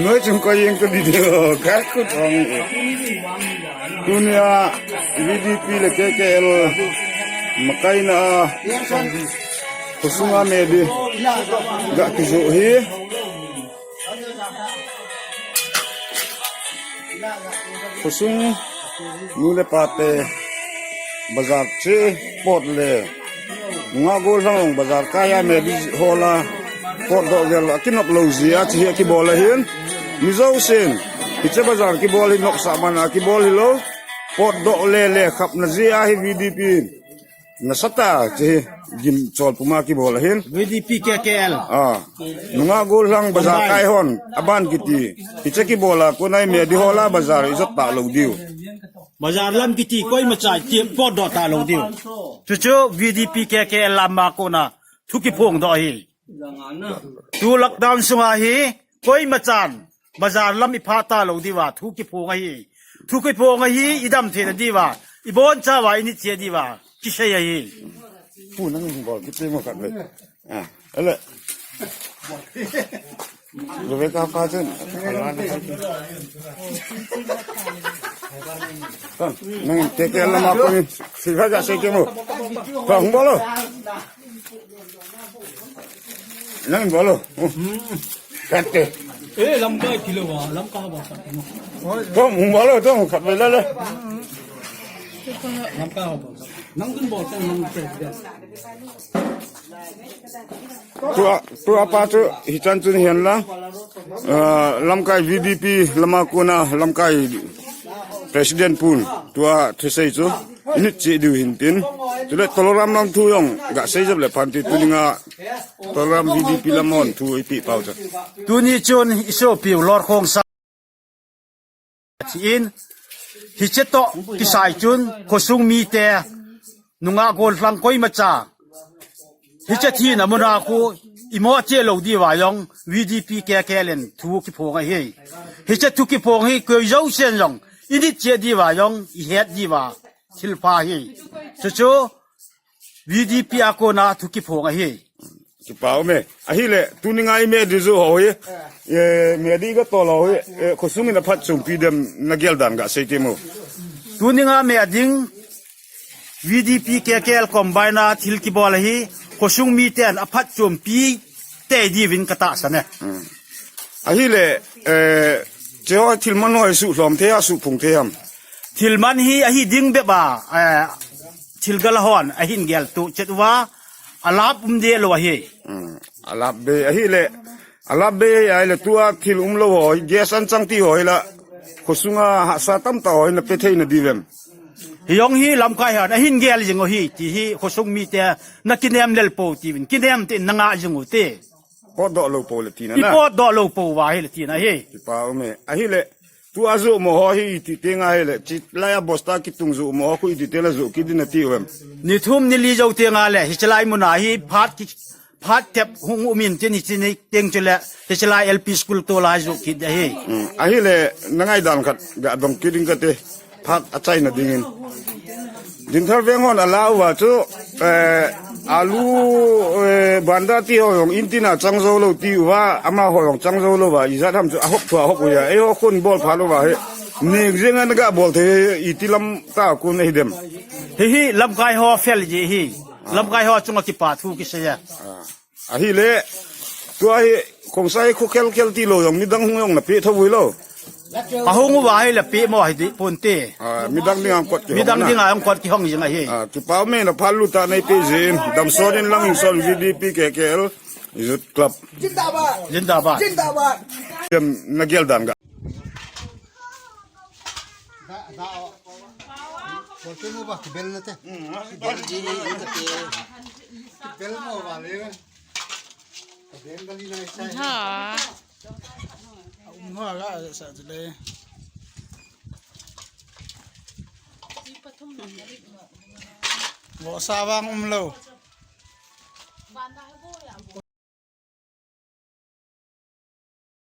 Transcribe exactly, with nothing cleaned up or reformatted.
Noi chung ko yeng ko di de, kar ko thong. Tunia V D P le K K L makaina khosunga medi ga kijo hi. Khosung nu le pa te bazar che pot le nunga gol hang bazar kaiya medi hola pot doh gel akinop lou jia che hi akibol ahin. Mi jousen hiche bazar kibol hi nopsah man a kibol hilou. Pot doh le le khapna jia hi V D P nasatah a che hi gimchol puma kibol ahin. V D P K K L. Ah. Nunga gol hang bazar kai hon aban kiti. Hiche kibol a kona hi medi hola bazar ijot talou diu. Bazar lam kiti koimacha iti pot doh talou diu. Chuchu V D P K K L lam a kona thu kiphong doh hi. Tu lockdown sunga hi koimachan bazar lam iphat talou diuva thu kiphong ahi. Thu kiphong ahi, idam theina diuva, ibonchauva init che diuva kisei ahi. Pu nang bol kiti mo khat le. Ah, ele. Lo ve ka pa chen. Nang te ke la ma ko ni. Si ga ja se ke mo. Pa hung bol lo. Nang bol lo. Kate. Eh, lamkai kilo wa, lamkai wa. Tom, hung bol lo, tom, khat ve la le. Lamkai wa. Nang dun bol, nang president. Tua, tua pa chu, hichan chun hihen lang. Ah, lamkai V D P, lama kona, lamkai president pun. Tua, thusei chu. Init che diu hin tin. Chule Toloram lam thu jong gasei jep le phan ti tuninga Toloram V D P lam hon thu ipi pau cha. Tuni chun isopiu Lorkhongsa thi in hiche toh kisai chun khosung mite nunga gollhang koimacha hiche thina muna khu imo che lou diuva jong V D P K K L in thu kiphong ahi. Hiche thu kiphong hi koi jousen jong init che diuva jong ihet diuva thilpha hi. Chuchu V D P a kona thu kiphong ahi. Kipa ume. Ahile, tuninga ime di ju ho hi. Eh, me di ga tolo hi. Eh, khosung in aphatchompi dem nagel dan gasei temo. Tuninga me ding V D P K K L combine a thil kibol ahi, khosung miten aphatchompi tei diuvin katahsan e. Hmm. Ahile, eh, cheho thil man ho suhlhom thei a suhphung thei ham. Thil man hi ahi ding bep a, eh, thil gal hon ahin gel tuh chet uva, alap um de lou ahi. Hmm. Alap be ahile, Alap be ahile tua thil umlou ho, gas anchang ti ho hila, khosunga hahsa tamtah ho hi nape thei nadiu vem? Hi jong hi lamkai hon ahin gel jing u hi, ti hi khosung mite nakinem lel pou tiuvin, kinem te nanga jing u te. Potdoh lou pou le tina na. Ipotdoh lou pou va hile tina hi. Kipa ume. Ahile, tua joh mo ho hi iti tenga hile, chilai a bosta kitung joh mo ho khu iti tenga joh kit ding nati uvem? Ni thum ni li jou tenga le, hichelai muna hi phat ki, phat tep hung umin tin hiche ni teng chule, hichelai L P school tola joh kit ding ahi. Hmm, ahile, nangaidan khat, ga dong kit ding kate. Phat achaina dingin. Dinthar veng hon ala uva chu, eh, alu, eh, banda ti ho jong intina chang jou lou ti uva, amaho jong chang jou lou va, ijat ham chu ahop thua hop uva, eiho khun bol phat uva hi. Ning jing an ga bol thei, iti lam ta kun hi dem. Hi hi, lamkai ho fel ji hi. Lamkai ho chunga kipa thu kisei a. Ahile, tua hi, khongsai khu khel khel ti lou jong, midang hung jong nape thou lou. Ahung uva hile pe mo hi di pon te. Ah, midang dinga kot kihong Midang na. Dinga jong kot kihong jing ahi. Ah, kipa ume na phalu ta neipe jin, damsot in lang in son V D P K K L, Youth Club. Zindabad. Zindabad. Zindabad. Dem nagel dan ga. Da, da, o. Bol te mo ba, kibel na te. Kibel mo ba le. Ha. Um ha la sa le. Vo sa vang um lou.